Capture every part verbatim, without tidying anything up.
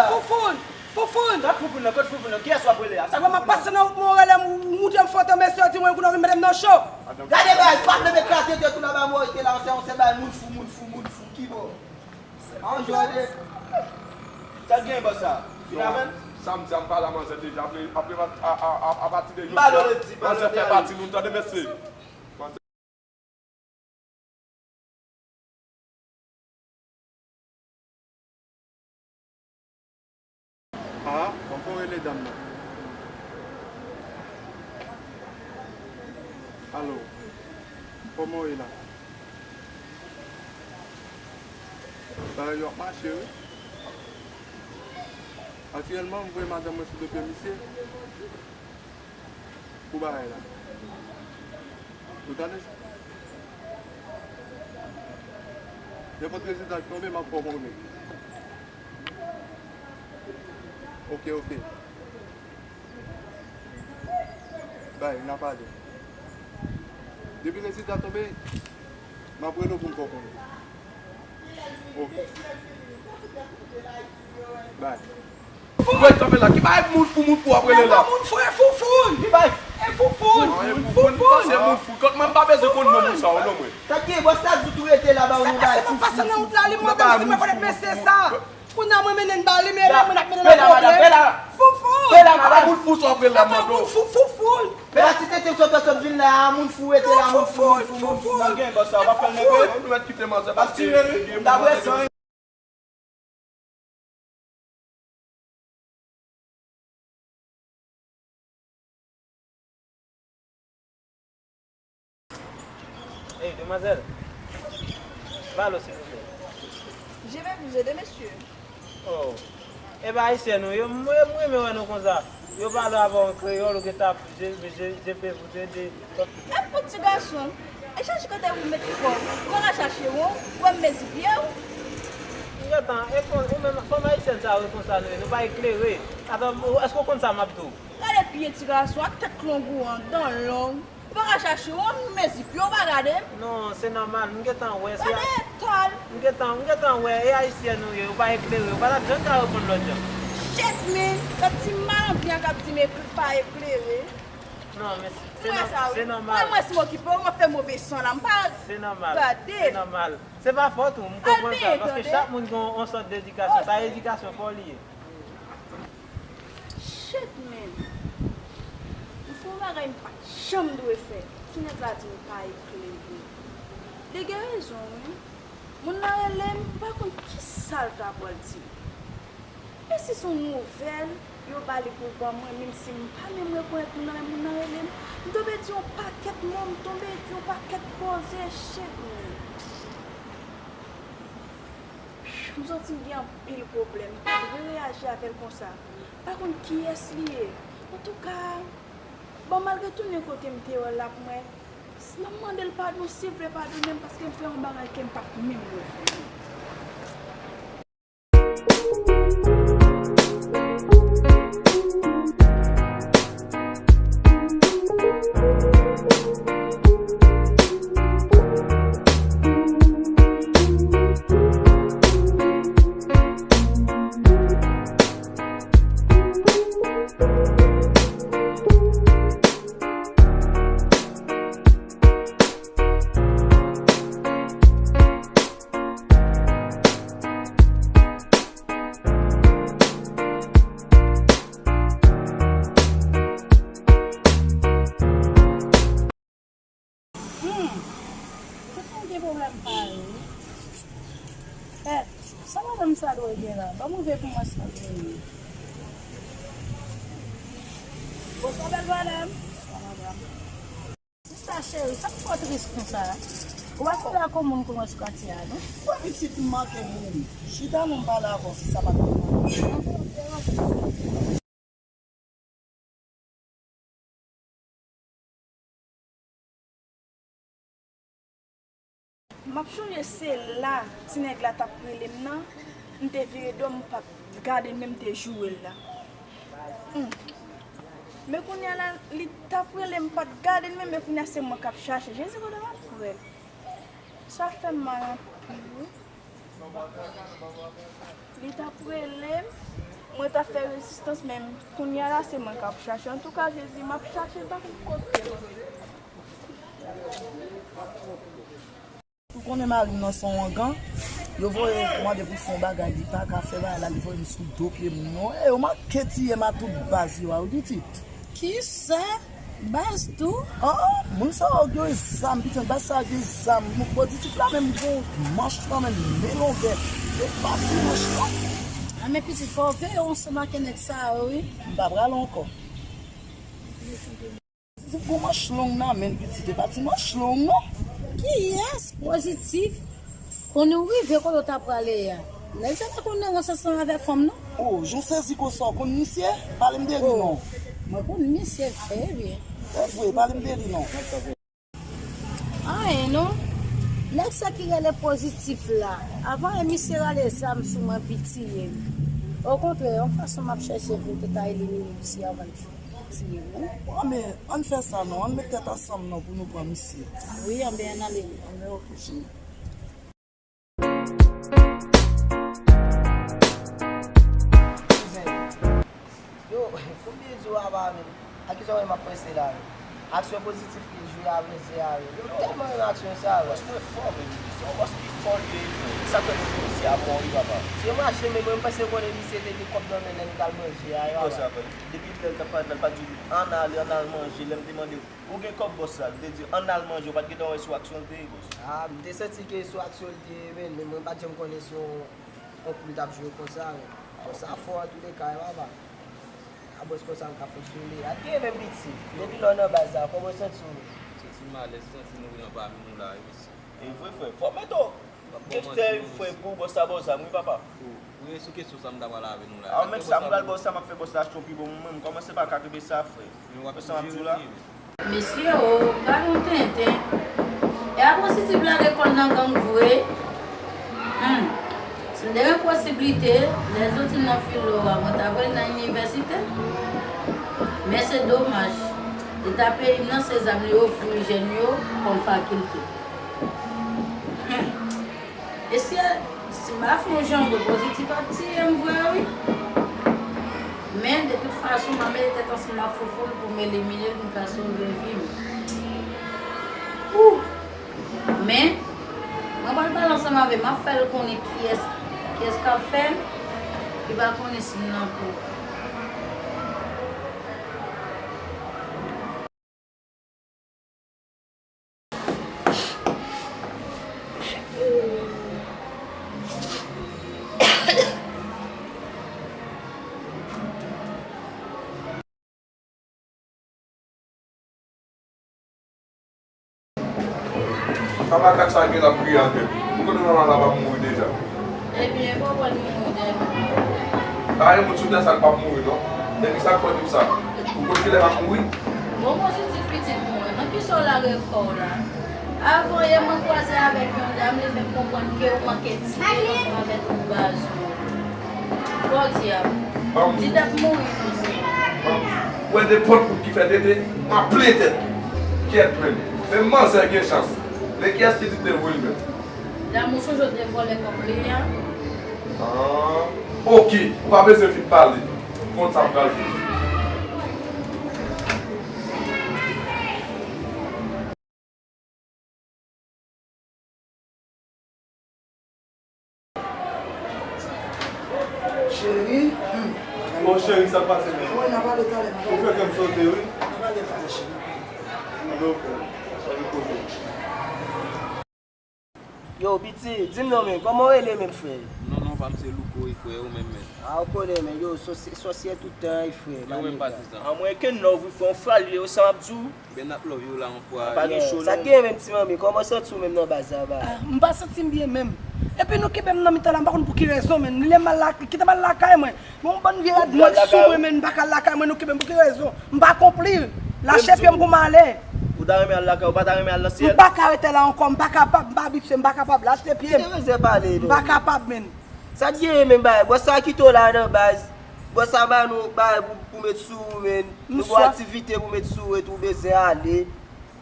Foufoun! Foufoun! Kot Foufoun nan? Kot Foufoun nan? Kiyès w ap rele a? Sa mwen m ap pase nan wout mwen, w rele m, ou montre m foto mesye, w di mwen kounye a w vin mete m nan cho. Gade baz, pa vle met kras tete tou nan ba mwen, te la, se yon se bay moun fou, moun fou, moun fou, ki bò? An jwè de. Sa k gen bò sa? Fin avè l? Samdi a m pale a manzè deja, apre, apre, a, a, a, apati de jodi a, manzè fè pati nou, tande mesye. Ah, ankò rele dam nan. Alo, kòman w ye la? Bagay yo ap mache, wi. Aktyèlman, m voye madanm mwen sou dosye misye. Pou bagay la. Ou tande? Nenpòt rezilta ki tonbe, m ap fè w konnen. Oke, oke. Bay, n a pale. Depi rezilta tonbe, m ap rele w pou m fè w konnen. Oke. Bay. Woy, kanpe la, ki bay moun fou, moun fou ap rele la? Moun fou, e Foufoun. Ki bay? E Foufoun. Foufoun, Foufoun. Pase moun fou. Kot mwen, m pa bezwen konn non moun sa yo, non, mwen. Sa k gen, bòs la di tou rete la, ba ou yon bay Foufoun. Sa pase nan wout la, li mande m si mwen konnet mesye sa. Kounye a mwen mennen l ba li, men la mwen ap mennen l nan pwoblèm. Foufoun. Pela, pa moun fou sa w ap rele la, mwen. Moun fou, Foufoun. Pela, ti tete sot sot vin la, moun fou rete la, moun fou, moun fou, moun fou. Nan gen bòs sa, w ap fè l nègre. Nou mèt kite manzè, paske li gen moun. Hey, demwazèl. Pale, silvouplè. Je vais vous aider, monsieur. Oh. E pa ayisyèn nou ye, m, m renmen wè nou konsa. Yo pale avè w an kreyòl, ou gentan ap je, je, je peux vous aider. E fout ti gason. E chache kote pou mete kò w. Ou pa ka chache won, ou wè m mezi pye w. M gentan, e kon, ou menm, fanm ayisyèn sa yo konsa nou ye, nou pa eklere. Atò, ou, èske w konn sa m ap di w? Gade pye ti gason ak tèt long ou an, dan long. Ou pa ka chache won, m mezi pye w, ou pa gade m. Non, se nòmal, m gentan wè, se gade etal. M gentan, m gentan wè, e ayisyèn ou ye, ou pa eklere, ou pa t ap janm ka reponn lòt jan. Shit, man, gad ti malandren an k ap di m ekl-, pa eklere. Non, men se, se nò-, se nòmal. Mwen, mwen, si m okipe w, m ap fè move san la, m pa gade. Se nòmal, se nòmal. Se pa fòt ou, m konprann sa, paske chak moun gen yon, yon sòt de edikasyon, sa edikasyon pa w li ye. Shit, man. M fè yon bagay m pa t janm dwe fè. Ti nèg la di m pa eklere. Li gen rezon, wi. Moun nan rele m, m pa konn kisa l ta pral di m. E si se yon nouvèl yo ba li pou ban mwen, menm si m pa menm rekonèt moun nan, men moun nan rele m, m tonbe di yon pakèt mo, m tonbe di yon pakèt koze, shit, man. M santi m gen anpil pwoblèm. M pa t dwe reyaji avè l konsa. M pa konn kiyès li ye. Antouka, bon, malgre tounen kote m te wè l la pou mwen, m ap mande l padon, silvouplè padone m paske m fè yon bagay ke m pa t menm dwe fè. Fanm sa dwe gen la. Ban m rive pou mwen sa vini. Bonswa, bèl madanm. Bonswa, madanm. Sista cheri, sa k fè w tris konsa? Ou pa sanble ak yon moun konn wè sou katye a, non? Wè pitit m manke mouri. Chita non, m pale avè w, si sa pa t M ap chonje se la ti nèg la t ap rele m nan, m te vire do m, m pa t gade l, men m te joure l la. Hmm. Men kounye a la, li t ap rele m, m pa t gade l, men, men kounye a se mwen k ap chache. Jezi, kote m ap pran l? Sa fè m mal anpil, wi. Li t ap rele m, mwen t ap fè rezistans, men kounye a la, se mwen k ap chache. Antouka, Jezi, m ap chache l pa konn kote l. Ou konnen mari m nan se yon wangan, yo voye mande pou fè yon bagay, li pa ka fè bagay la, li voye m sou do pye m non. E yo manke tiye m a tout baz yo a, wi pitit. Kisa? Baz tou? Ah, moun sa yo gen zam, pitit, baz sa gen zam. Moun pozitif la menm gon manch lan menm, men longè. Yo pa ti manch lan. Ah, men pitit, fò w veye w ansanm ak nèg sa yo, wi. M pa pral ankò. Pozitif gon manch long nan men l, pitit, e pa ti manch long non. Kiyès pozitif? Kounye w rive kote w ta prale a. Nèg sa pa konn nan rans ansanm avèk fanm non. Oh, jan w sezi konsa, w konn misye? Pale m de li non. Mwen konn misye trè byen. E vre, pale m de li non. Anyen non. Nèg sa ki rele pozitif la, avan e misye rale zam sou mwen, pitiye m. Okontrè, yon fason m ap chèche pou m te ka elimine misye avan l tiye m wi. Anben, ann fè sa non, ann met tèt ansanm non pou nou pran misye. Wi, anben, ann ale wi. Anben, oke, cheri. Yo, pou m byen di w, apa, men, a kisa w wè m ap panse la, men? Aksyon pozitif ki jwe avè zye a, men. Yo tèlman renmen aksyon sa, men. Bòs mwen fò, men, se yon bòs ki fò li ye, frè. Sa k fè nou di misye a mò wi, papa. Misye mache, men mwen, m panse konnen misye te gen kòb nan men lè nou t al manje a, wi, papa. Depi lè l t ap pale, l pa di ann ale, ann al manje, lè m te mande, ou gen kòb bòs la? Li te di, ann al manje, ou pa t gentan wè sou aksyon l te ye, bòs? Ah, m te santi ke sou aksyon l te ye, men, men mwen pa t janm konnen se yon, yon kou li t ap jwe konsa, men. Bòs sa fò antouleka, wi, papa. A bòs konsa m ka fonksyone. Al gen menm piti. Depi lè w nan baz la, kòman w santi w menm? Santi m alèz, santi m wi nan pami nou la, wi, mesye. E vre, frè. Fò mete w. Kestè, frè, pou bòs la ba w zam, wi, papa. Wi, sou kesyon sa m ta pale avè nou la. A, menm sa, m pral ba w sa, m ap fè bòs la achte yon pi bon. Mwen, m kòmanse pa ka kenbe sa, frè. Wè sa m ap di w la? Mesye o, gad yon tenten. E a pozitif lage kò l nan gang vre? Hmm. Si m te gen posiblite, lè l soti nan filo a, mwen ta voye l nan inivèsite. Men se domaj. Eta peyi m nan, se zam li ofri jèn yo kòm fakilte. Hmm. E si, si m pa fè yon jan de pozitif ap tiye m vre wi. Men, de tout fason, m ap mete tèt ansanm ak Foufoun pou m elimine l, pou m ka sove vi m. Ou! Men, mwen pral pale ansanm avè l, m ap fè l konnen kiyès, kiyès k ap fè l, li pa konnen si m nan kou. Sa makak sa gen l ap kriye an tèt. Ou konnen manman l ap ap mouri deja. Ebyen, e pa w wè l mouri deja. Pa gen moun sou tè sa k p ap mouri non. Depi sa k fè w di m sa. Ou konn kilè m ap mouri? Bon, bon, pitit mwen, nan kisa w lage kò w la? Avan yè mwen kwaze avèk yon dam, li fè m konprann ke w manke tiye ansanm avèk yon baz ou. Podyab. Di t ap mouri non, se. Ou wè nenpòt moun ki fè tete, m ap plen tèt. Kyèt menm. Menm manzè gen chans. Men kiyès ki di te vre li menm? Dam ou sonje w te vòlè kòb li a? Ah, oke, ou pa bezwen fin pale. Konn sa m pral fè. Cheri, hmm. Bon, cheri, sa k pase menm? Mwen, n a pale talè, n a pale. Ou fè kè m sote, wi. N a pale talè, cheri. Anben, oke. Ann koze. Yo, piti, di m non, men, kòman w rele menm, frè? Non, non, Fam se louko wi frè, ou menm menm. A, ou konnen, men yo, sòsyè, sòsyè tout tan wi frè, pa menm patizan. A, mwen ke nòv wi frè, on frè li yo, sa m ap di w. Ben n ap love yo la, on fwa. Pa gen cho non. Sa t gen menm ti manmi, kòman w santi w menm nan baz la, ba? A, m pa santi m byen menm. Epi nou kenbe m nan mitan la, m pa konn pou ki rezon, men. Li lè m al la, kite m al lakay mwen. Yon bann vye rad mwen sou mwen, men m pa ka al lakay mwen, nou kenbe m pou ki rezon? M pa konpli. Lache pye m pou m ale. Ou ta renmen al lakay, ou pa ta renmen al nan syèl? M pa ka rete la ankò, m pa kapab, m pa abitye, m pa kapab. Lache pye m. M pa kapab, men. Sa t genyen menm bagay? Bòs sa kite w la nan baz. Bòs sa ba nou bagay pou, pou met sou ou, men. Nou ba w aktivite pou met sou ou, epi w bezwen ale.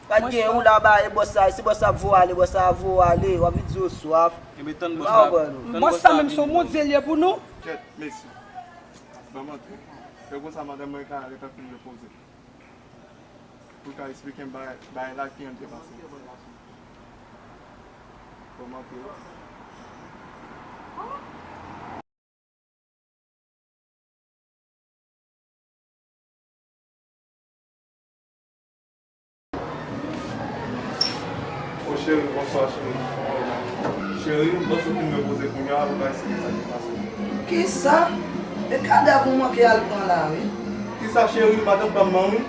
Pa t genyen, ou la bagay, bòs sa, si bòs sa ap voye w ale, bòs sa ap voye w ale, w ap vin di w swaf. Enben tann bòs la. Bòs sa menm se yon Bondye l ye pou nou. Kèt, mesye. Ban m antre. Se konsa madanm mwen ka ret ap fin repoze. Pou l ka esplike m bagay, bagay la ki ann te pase. Ban m antre. O cheri, bonswa cheri. Cheri, m panse w fin repoze kounye a, ou ka esplike sa ki pase. Kisa? E kadav ou manke al pran la wi. Kisa cheri, madanm pa m nan wi.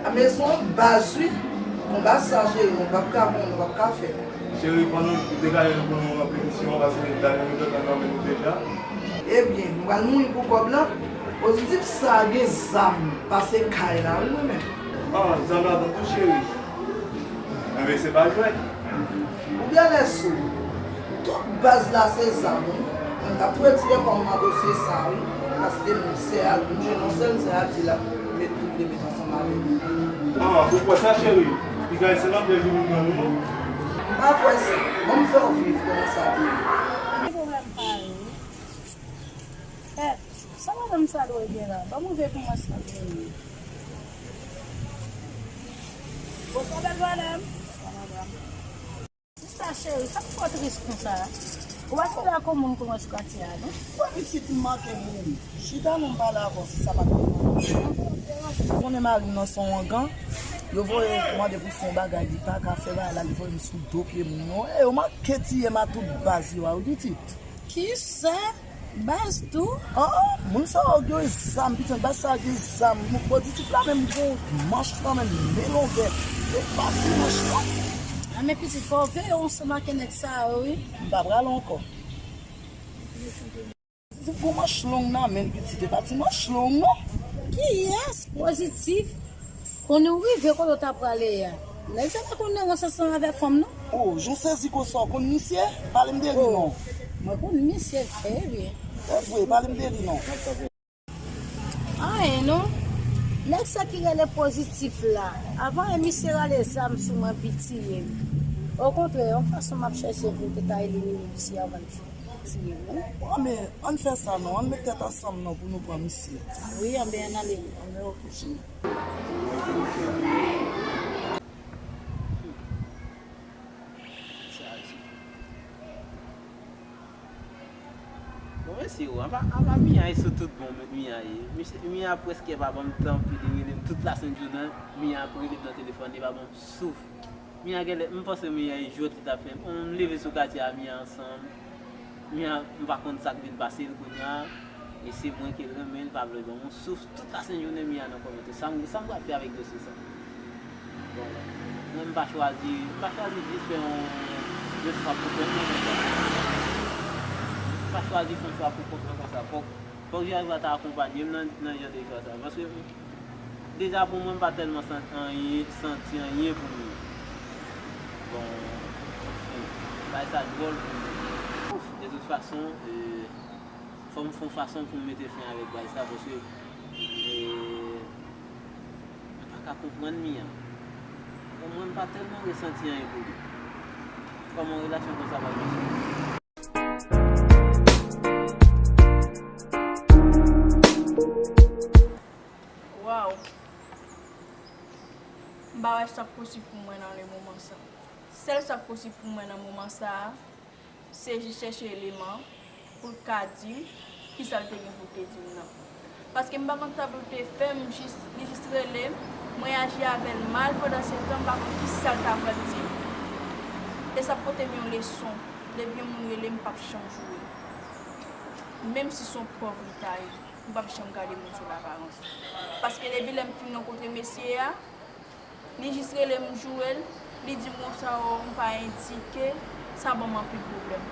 A men se yon baz wi. Konba sa cheri, nou p ap ka pran, nou p ap ka fè. Cheri, fò nou degaje nou pou nou ranpli misyon an, paske dènye nou gentan nonmen nou deja. Ebyen, m pral mouri pou kòb la. Pozitif sa gen zam pase kay la wi mwen menm. Ah, zam la tonton cheri. Enben se pa jwèt. Ou genlè sou. Tout baz la se zam wi. Mwen t ap retire kò m nan dosye sa wi. Paske m sè a, m jwenn yon sèl sè a di l ap met, li vle met ansanm avè m. Ah, ou kwè sa cheri? Piga se nan pyèj ou vin pran nou non. M pa kwè sa. Ban m fè w viv kòman sa te ye. Ki pwoblèm pa yo wi. Pèp, sa madanm sa dwe gen la? Ban m ouvè pou mwen sa dwe ye. Bonswa bèl valè m. Bonswa madanm. Sista cheri, sa k fè w tris konsa? Ou pa sanble ak yon moun konn wè sou katye a non. Wè pitit m manke mouri. Chita non m pale avè w, sista pa t konn. Ou konnen mari m nan se yon wangan. Yo voye mande pou fè yon bagay, li pa ka fè bagay la, li voye m sou do pye moun yo. E yo manke tiye m a tout baz yo a wi pitit. Kisa? Baz tou? Ah, moun sa yo gen zam, pitit, baz sa gen zam. Pozitif la menm gon manch lan menm, men longè. Yo pa ti manch non. Ah, men pitit, fò w veye w ansanm ak nèg sa yo, wi. M pa prale ankò. Pozitif gon manch long nan men l, pitit, e pa ti manch long non. Kiyès Pozitif? Kon nou rive kote w ta prale a, nèg sa pa konn nan rans ansanm avèk fanm non. Oh, jan w sezi konsa, w konn misye? Pale m de li non. Mwen konn misye trè byen. E vre, pale m de li non. Anyen non. Nèg sa ki rele Pozitif la, avan e misye rale zam sou mwen, pi tiye m. Okontrè, yon fason m ap chèche pou m te ka elimine misye avan l tiye m. Anben, ann fè sa non, ann met tèt ansanm non pou nou pran misye. Wi, anben ann ale. Anben, oke cheri. Bon, mèsi ou. Apa, apa Mia e sou tout bon, Mia ye. Misye, Mia prèske pa ban m tan pou li rele m tout lasent jounen. Mia ap rele m nan telefòn, li pa ban m souf. Mia genlè, m panse Mia e jwèt li t ap fè. Bon, m leve sou katye a, Mia ansanm. Mia, m pa konn sa k vin pase l kounye a. E se mwen ke l renmen, l pa vle ban m yon souf. Tout lasent jounen Mia nan kòmantè. Sa m, sa m pral fè avèk dosye sa? Bon, mwen m pa chwazi, m pa chwazi jis fè yon, yon frap pou kont mwen konsa. M pa chwazi fè yon frap pou kont mwen konsa. Fòk, fòk Jewova ta akonpanye m nan, nan jan de chwa sa. Paske deja pou mwen, m pa tèlman santi anyen, santi anyen pou Mia. Bon, anfen, bagay sa dwòl pou mwen. De tout fason, e, fò m fè yon fason pou m mete fen avèk bagay sa, paske, e, m pa ka konprann Mia. Bon, mwen, m pa tèlman resanti anyen pou li. Kòman yon relasyon konsa pral mache? Waw! M pa wè sa k posib pou mwen nan le moman sa. Sèl sa k posib pou mwen nan moman sa a, se jis chèche eleman pou l ka di m kisa l te gen pou l te di m nan. Paske m pa konn sa pou l te fè, m jis, li jis rele m, m reyaji avè l mal, pandan se tan m pa konn kisa l ta pral di m. E sa pote m yon leson, depi yon moun rele m, m p ap janm joure. Menm si se yon pòv li ta ye, m p ap janm gade moun sou laparans. Paske depi lè m fin rankontre mesye a, li jis rele m joure l, li di m konsa, o, m pa endike, sa ban m anpil pwoblèm.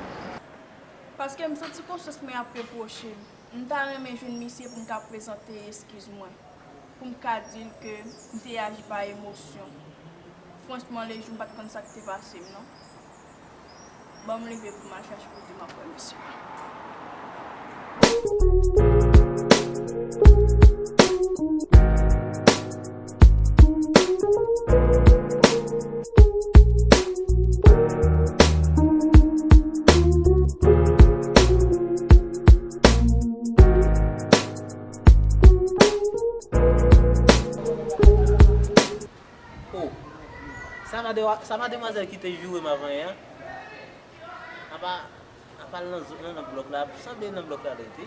Paske m santi konsyans mwen ap repwoche m. M ta renmen jwenn misye pou m ka prezante eskiz mwen, pou m ka di l ke m te aji pa emosyon. Franchman, Lejou, m pa t konn sa k te pase m, non. Ban m leve pou m al chache kote m ap wè misye. Oh, sa mademwa- sa mademwazèl ki te joure m avan yè a? Apa, apa l nan zòn nan, nan blòk la, sanble nan blòk la l rete.